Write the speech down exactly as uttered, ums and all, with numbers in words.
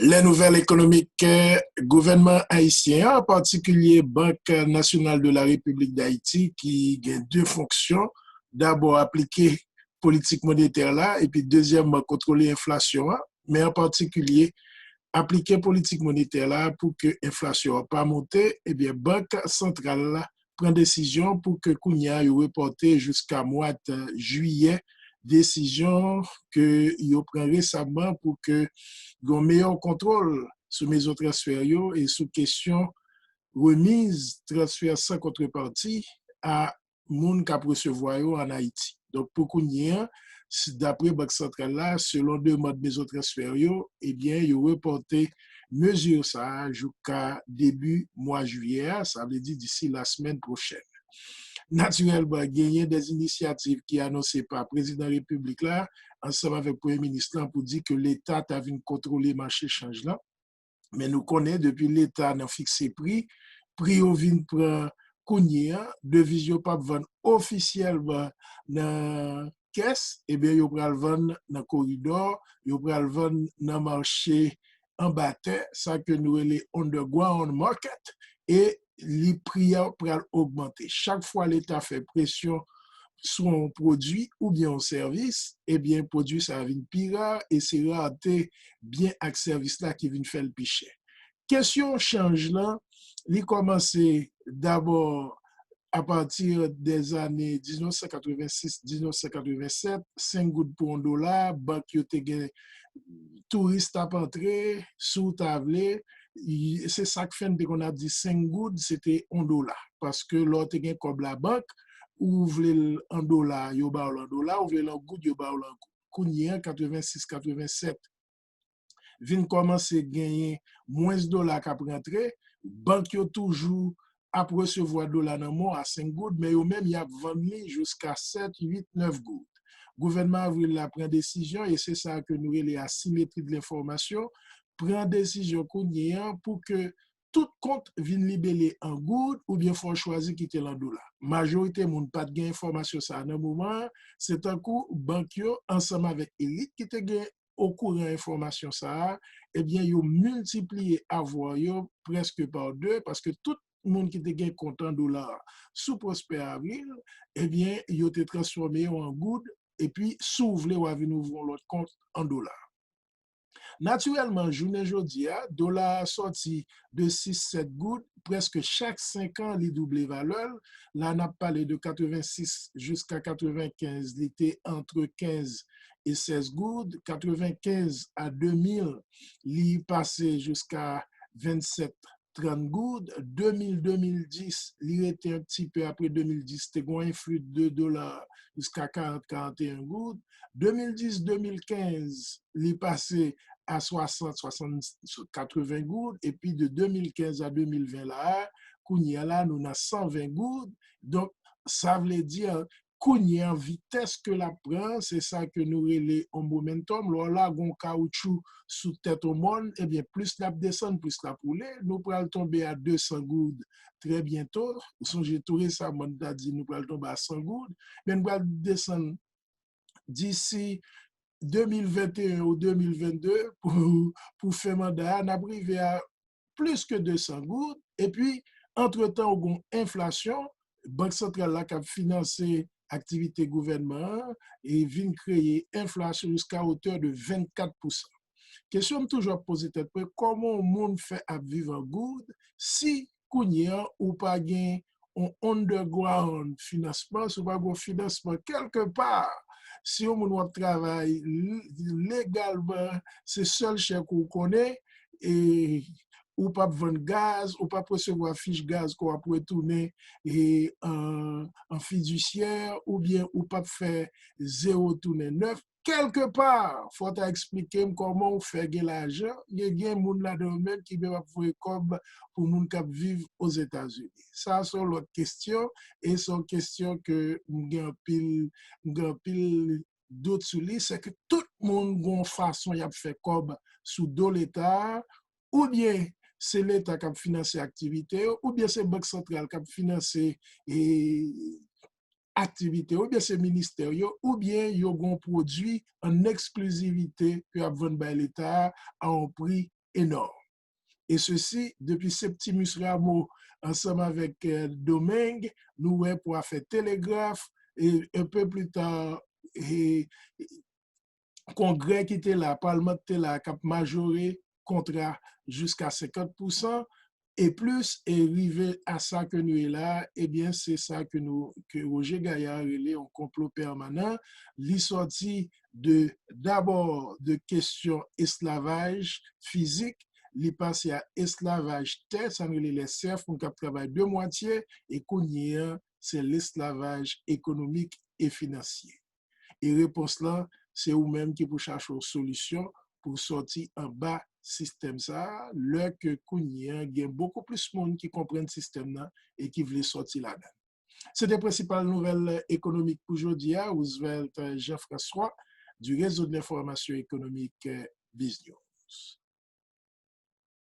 Les nouvelles économiques, gouvènman ayisyen an, an patikilye Bank Nasyonal de la Repiblik Dayiti, ki gen de fonksyon, dabò aplike politik monetè la, epi dezyèmman kontwole enflasyon an, men an patikilye aplike politik monetè la pou ke enflasyon an pa monte, ebyen Bank Santral la pran desizyon pou ke kounye a yo repòte jiska mwa jiyè desizyon ke yo pran resaman pou ke yon meyè kontwòl sou mezon transfè yo e sou kesyon remiz transfè san kontrepati a moun k ap resevwa yo ann Ayiti. Donk, pou kounye a, dapre Bank Santral la, selon demann mezon transfè yo, ebyen, yo repòte mezi sa a jouka debi mwa jiyè a, sa vle di disi lasemèn pwochèn. Natirèlman, genyen de inisyativ ki anonse pa prezidan repiblik la, ansanm avèk premye minis lan, pou di ke Leta ta vin kontwole mache chanj lan. Men nou konnen depi Leta nan fikse pri, pri yo vin pran kounye a, deviz yo p ap vann ofisyèlman nan kès, ebyen yo pral vann nan koridò, yo pral vann nan mache anba tè, sa ke nou rele underground market, e li pri a pral ogmante. Chak fwa Leta fè presyon sou yon pwodui oubyen yon sèvis, ebyen pwodui sa a vin pi ra e se rate byen ak sèvis la ki vin fè l pi chè. Kesyon chanj lan, li kòmanse dabò apati dèzane diznèf san katrevensis, diznèf san katrevennsèt, senk goud pou yon dola, bank yo te gen touris t ap antre, si w ta vle, se sa k fè n te konn ap di senk goud, se te yon dola. Paske lè w te gen kòb labank, ou vle l an dola, yo ba w l an dola, ou vle l an goud, yo ba w l an goud. Kounye a, katrevensis, katrevennsèt, vin kòmanse genyen mwens dola k ap rantre, bank yo toujou ap resevwa dola nan men w a senk goud, men yo menm y ap vann li jiska sèt, uit, nèf goud. Gouvènman Avril la pran desizyon, e se sa ke nou rele asimetri de lenfòmasyon, pran desizyon kounye a pou ke tout kont vin libele an goud oubyen fò w chwazi kite l an dola. Majorite moun pa t gen enfòmasyon sa a nan moman an, se tankou bank yo ansanm avèk elit ki te gen okouran enfòmasyon sa a, ebyen yo miltipliye avwa yo prèske pa de, paske tout moun ki te gen kont an dola sou Prosper Avril, ebyen yo te transfòme yo an goud, epi si w vle w a vin ouvri yon lòt kont an dola. Natirèlman, jounen jodi a, dola a sòti de sis, sèt goud, prèske chak senk an li double valè l. La n ap pale de katrevensis jiska katrevenkenz, li te antre kenz e sèz goud. Katrevenkenz a de mil, li pase jiska vennsèt, trant goud. De mil, de mil dis, li rete yon ti pe apre de mil dis, te gen yon enfli de dola jiska karant, karanteyen goud. De mil dis, de mil kenz, li pase a swasant, swasant, katreven goud. Epi de de mil kenz a de mil ven la a, kounye a la, nou nan san ven goud. Donk, sa vle di, kounye a, vitès ke l ap pran, se sa ke nou rele yon momentum. Lè w lage yon kawoutchou sou tèt yon mòn, ebyen, plis l ap desann, plis l ap woule. Nou pral tonbe a de san goud trè byento. Ou sonje tou resaman, n ta di nou pral tonbe a san goud, men n pral desann disi de mil venteyen ou de mil vennde pou, pou fen manda a, n ap rive a plis ke de san goud. Epi, antretan, ou gen enflasyon, Bank Santral la k ap finanse aktivite gouvènman an, e vin kreye enflasyon jiska wotè de vennkat pousan. Kesyon m toujou ap poze tèt mwen, kòman yon moun fè ap viv an goud si kounye a ou pa gen yon underground finansman, si w pa gen yon finansman kèlkepa, si yon moun w ap travay legalman, se sèl chèk ou konnen, e ou p ap vann gaz, ou p ap resevwa fich gaz ke w ap retounen e, an, an fidisyè, oubyen ou p ap fè zewo tounen nèf. Kèlkepa, fò w ta eksplike m kòman w fè gen lajan, gen, gen moun ladan yo menm ki menm ap voye kòb pou moun k ap viv Ozetazini. Sa a se yon lòt kesyon, e se yon kesyon ke m gen anpil, m gen anpil dout sou li, se ke tout moun gen yon fason y ap fè kòb sou do Leta a, oubyen se Leta k ap finanse aktivite yo, oubyen se Bank Santral k ap finanse, e, aktivite yo, oubyen se ministè yo, oubyen yo gen yon pwodui an eksklizivite ke y ap vann bay Leta a, a yon pri énorme. Et ceci, depuis Septimus Rameau, ensemble avec euh, Domingue, nous ouais pour faire télégraphe, et un peu plus tard, et, congrè ki te la, palman ki te la, k ap majore kontra jiska senkant pousan e plis, e rive a sa ke nou ye la, ebyen, se sa ke nou, ke Roger Gaillard rele yon konplo pèmanan. Li sòti de, dabò, de kesyon esklavaj fizik, li pase a esklavaj tè, sa n rele les serfs, moun k ap travay de mwatye, e kounye a, se lesklavaj ekonomik e finansye. E repons lan, se ou menm ki pou chache yon solisyon pou sòti anba sistèm sa a, lè ke kounye a gen bokou plis moun ki konprann sistèm nan e ki vle sòti ladan l. Se te prensipal nouvèl ekonomik pou jodi a, Roosevelt Jean-François, du réseau de l'information économique Biznews.